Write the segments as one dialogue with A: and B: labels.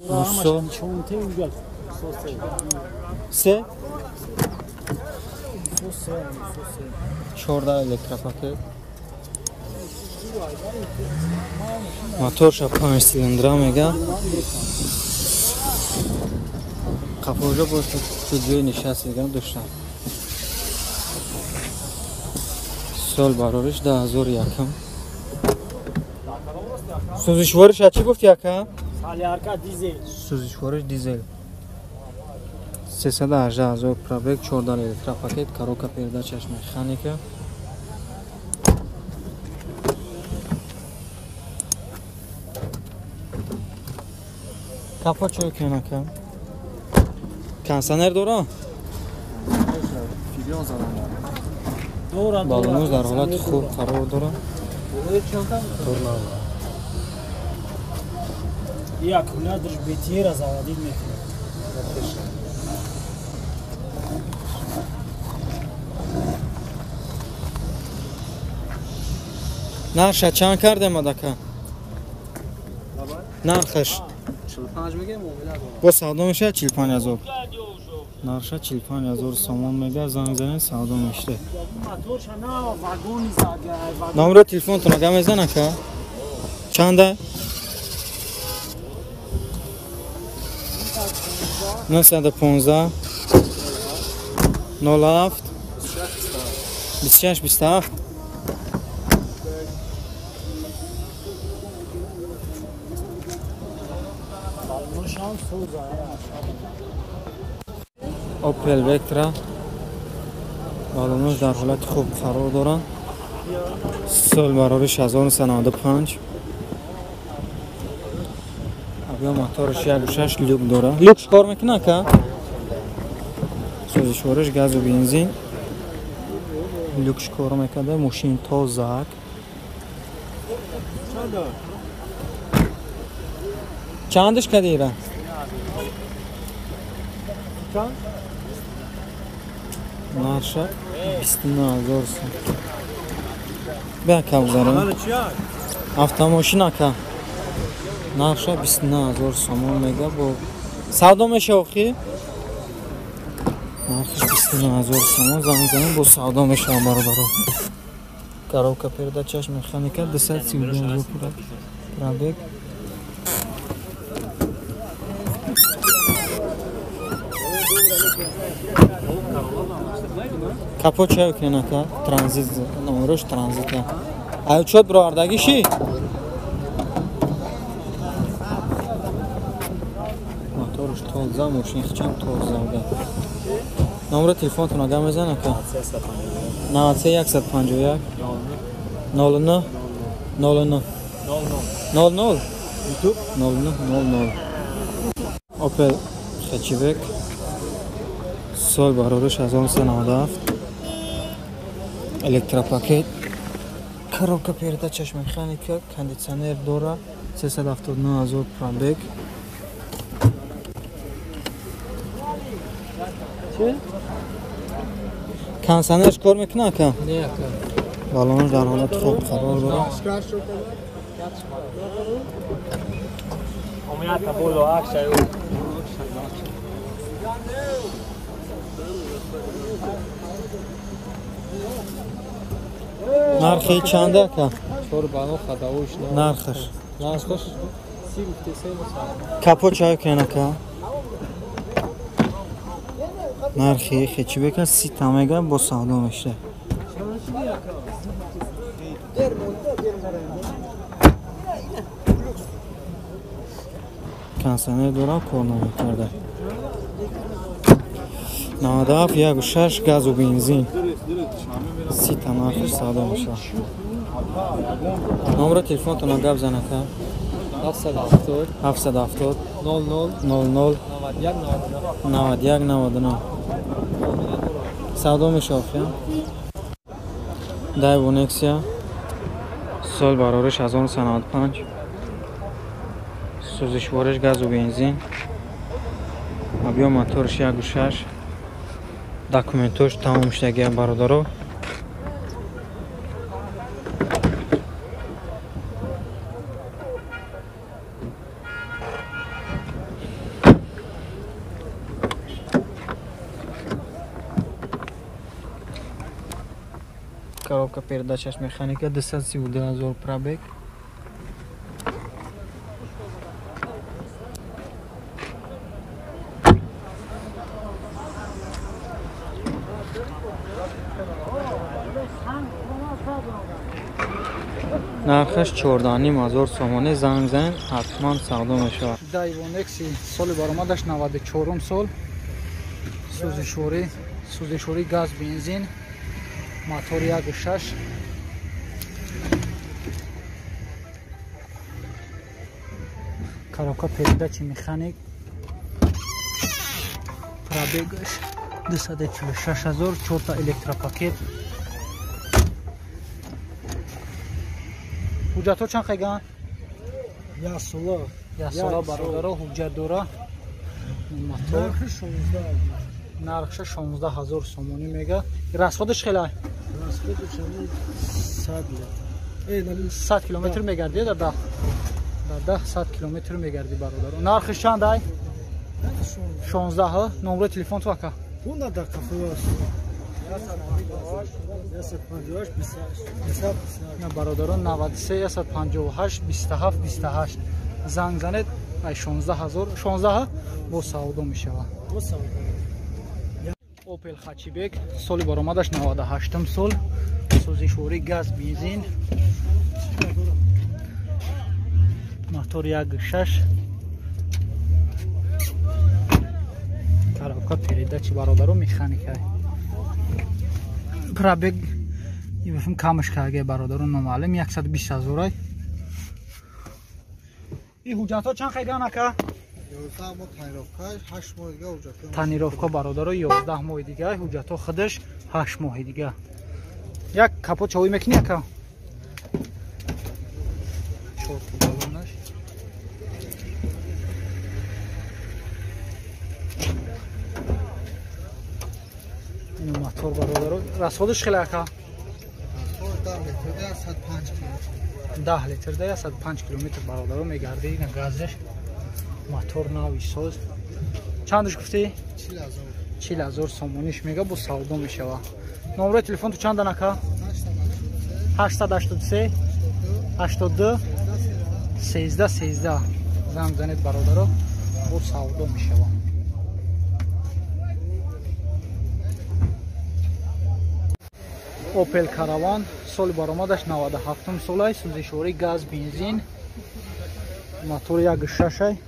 A: Муссо. Се? 14 электропакет. Моторша 5 цилиндра мега. Қафоҷо бошад ҷои нишаст дигар доштам. Сол барориш 2001. Сӯзишвориш чӣ гуфт яка?
B: Солярка дизел.
A: Сӯзишвориш дизел. 318 ҳазор пробег, 14 электропакет, коробка передачаш механика. Капот чой кенака? Кондиционер дора? Балонуз дар ҳолати хуб қарор дора.
B: И аккумуляторш бетиера заводид мекунад.
A: Нарша чанд кардем адака? Нархаш бо савдо мешавад 45 ҳазор. Нарша 45 ҳазор сомон мега, занг занед, савдо мешта. Номеро телефонтон ага мезан ака? Чанда? 915 07 26 27. Opel Vectra балонаш дар ҳолати хуб қарор доранд. Сол барориш 1995. Абё мотораш 1.6 люк дора. Люк кор мекунад ка? Сӯзишвориш газу бензин. Люк кор мекунад, мошин тозак. Чандаш кадира? Нарша 29 ҳазор сом. Бя кабзарем. Автомошин ака. Нарша 29 ҳазор сомон мега бо савдо меша охи? Нархиш 29 ҳазор сомон, занг занем бо савдо мешава бародаро. Коробка передачаш механика 232 ҳазор пробег. Капот чай кенака транзит номерош транзита. Ай чот бировардагиши? Моторш тоза, мошин хичам тоза буда. Номери телефонтон ага мезан ака? 93 151 09 09 00 09 00. Opel Hatchback сол барориш 1997. Электропакет, коробка передачаш механика, кондиционер дора, 379 ҳазор пробег. Кондиционерш кор мекунад ака?
C: Не ака.
A: Балонаш дар ҳолати хуб қарор дорад. Нархи чанда ака? Нархаш. Капот чай кен ака? Нархи хечибека 30 та мега бо савдо мешта. Кондиционер дора, кор намекарда. 97 1.6 газу бензин. 30 та нархиш савдо мешавад. Номери телефонтон гап зан ака?
C: 770
A: 770
C: 00
A: 00
C: 91
A: 91 99. Савдо мешавад. Daewoo Nexia сол барориш 1995. Сӯзишвориш газу бензин. Абё моторш 1.6. Документош тамом шудагия бародаро. Коробка передачаш механика, 232 000 пробег. Нархаш 14,5 ҳазор сомонӣ. Занг зан, ҳатман савдо мешавад.
D: Дайвон Экси соли баромадаш 94 сол. Сӯзишворӣ газ бензин, мотор 1.6. Коробка передачи механик. Пробегаш 246 000, 4 электропакет. Ҳуҷҷатҳо чанд қайган?
B: Як сола.
D: Як сола бародаро ҳуҷҷат дора. Мотор нархша 16 000 сомонӣ мега. Расходаш хелай?
B: Расходаш 100 литр.
D: 100 километр мегарди дар 10. Дар 10 100 километр мегарди бародаро. Нархш чанд ай? 16. Номери телефон ту ака?
B: 15 дақиқа аст. 158 27
D: 28. Бародарон 93 158 27 28 занг занед. Ай 16 000 16 бо савдо мешавад. Opel Hatchback соли баромадаш 98 сол, сӯзишворӣ газ бензин, мотор 1.6, коробка передачи бародаро механика. Пробег ибифм камаш карге бародаро номаълум 120 000 ай. И ҳуҷҷатҳо чанд қайган ака?
E: 11 моҳ тонировка, 8 моҳ дига ҳуҷҷатҳо.
D: Тонировка бародаро 11 моҳи дига, ҳуҷҷатҳо худаш 8 моҳи дига. Як капот чавӣ мекунӣ ака? Чор балонаш. Ин мотор бародаро расходаш хеле ака?
E: 10 литр да 105 километр.
D: 10 литр да 105 километр бародаро мегарди ина газаш. Мотор нави соз. Чандаш гуфтӣ? 40 000 сомониш мега бо савдо мешава. Номери телефон ту чандан ака? 883 82 13 13. Занг занед бародаро бо савдо мешава. Opel Caravan соли баромадаш 97 солай, сӯзишворӣ газ бензин, мотор 1.6 ай.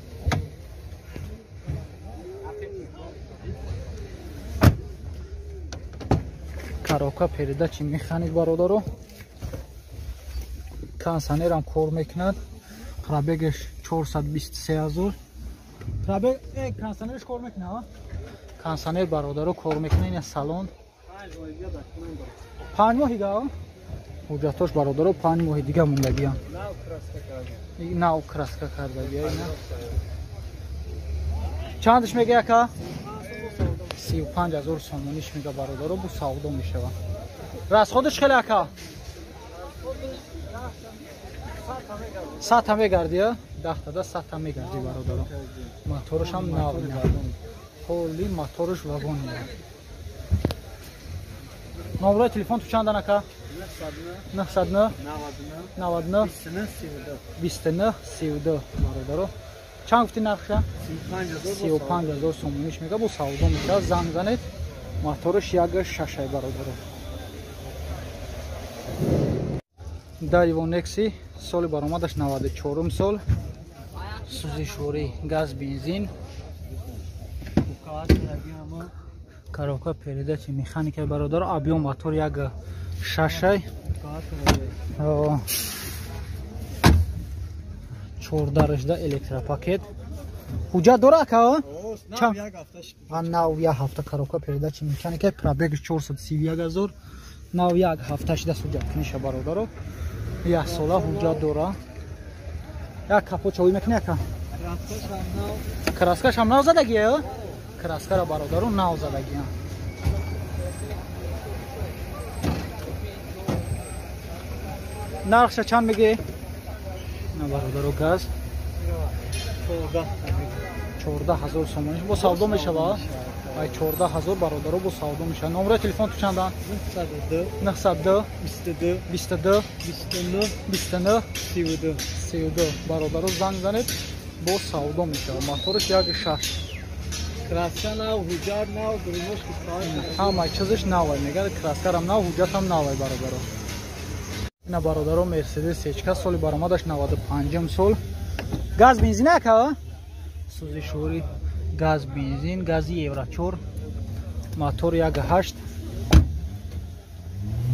D: Коробка передачи механик бародаро. Кондиционерам кор мекунад. Пробегаш 423 000. Пробег кондиционерш кор мекунад, кондиционер бародаро кор мекунад. Ина салон 5 моҳи дига. Ҳуҷҷатош бародаро 5 моҳи дига мондагиям. Нав краска кардагия ина. Чандаш мега ака? 35 000 сомониш мега бародаро бо савдо мешава. Расходаш хеле ака? 100 мегарди, 10 та 100 мегарди бародаро. Мотораш ҳам нав. Ҳоли мотораш вагон. Номери телефон ту чандан ака? 909 99 29 32 бародаро. Чанд гуфти нархша? 35 000 сомониш мега бо савдо мешавад. Занг занед. Мотораш 1.6 бародаро. Дайвон Экси соли баромадаш 94 сол, сӯзишворӣ газ бензин, коробка передачи механика бародаро, объем мотор 1.6, 14 электропакет. Ҳуҷҷат дора ака? Нав як ҳафта коробка передачи механика, пробег 431 000, нав як ҳафта шуда ҳуҷҷат куниша бародаро. Як сола ҳуҷҷат дора. Як капот чавӣ мекунӣ ака? Краскаш ҳам нав задагия? Краскара бародаро нав задагия. Нархша чанд мегӣ? На бародаро газ 14 000 сомониш бо савдо мешава. Ай 14 000 бародаро бо савдо мешавад. Номраи телефон ту чандан?
B: 902
D: 902
B: 22
D: 22
B: 29
D: 29
B: 32.
D: 32. Бародаро, занг занед, бо савдо мешавад. Мотораш 1,6.
B: Краска нав, ҳуҷҷат нав, гримош.
D: Ҳамаи чизаш навай, мегӯяд, краскарам нав, ҳуҷҷатам навай, бародаро. Ина, бародаро, Мерседес сечка, соли баромадаш 95 сол, газ бензин ака, сӯзишворӣ газ бензин, гази евро 4, мотор 1,8,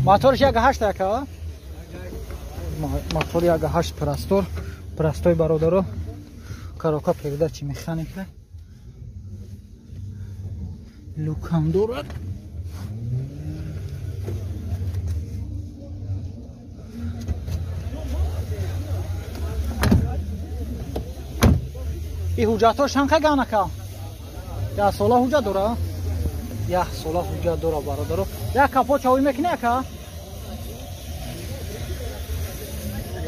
D: мотораш 1,8 ака, мотор 1,8, простор, простой, бародаро, коробка передачи механика, люкам дорад. И ҳуҷҷатҳош чанд ган ака? Як сола ҳуҷҷат дора, як сола ҳуҷҷат дора, бародаро. Як капот чавӣ мекунӣ, ака?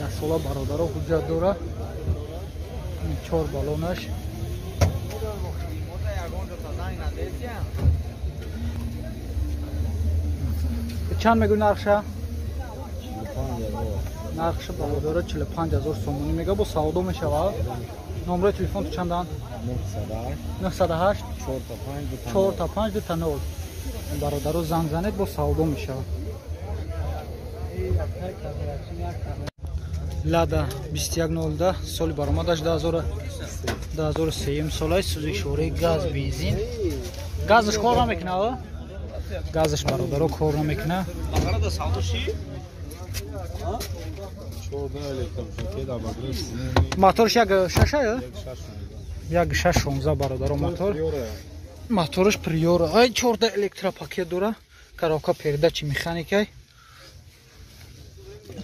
D: Як сола, бародаро, ҳуҷҷат дора, чор балонаш. Чанд мегӯ нархша? Нархша, бародаро, 45 000 сомонӣ мега, бо савдо мешавад. Номраи телефон ту чандан? 908 4 5 2 0. Бародаро, занг занед, бо савдо мешавад. Лада 2102, соли баромадаш 2003 солаи, сӯзишвории газ бензин. Газаш кор намекуна, газаш, бародаро, кор намекуна. Моторш 1,6, 1,6 16, бародаро, мотор, мотораш Приора. Ай, чорда электропакет дора, коробка передачи механикай.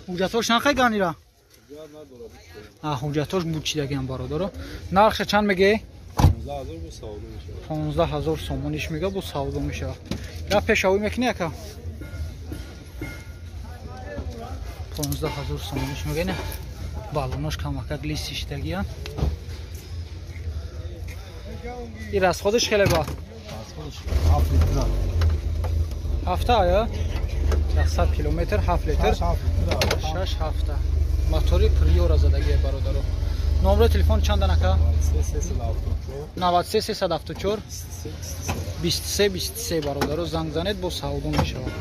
D: Ҳуҷҷатҳош нақай ганира? Ҳуҷҷатҳош бучидагиам, бародаро. Нархша чанд мегӯӣ? 15 000 сомониш мега, бо савдо мешавад. Я пешавӣ мекунӣ, ака? 15 000 сомониш мега. Не, балонош камакак лисишдагиам. И расходаш хеле ба ҳафта ая 100 километр 7 литр, 6 ҳафта. Мотори Приора задагие, бародаро. Номери телефон чандан, ака? 93 374 23 23. Бародаро, занг занед, бо савдо мешавад.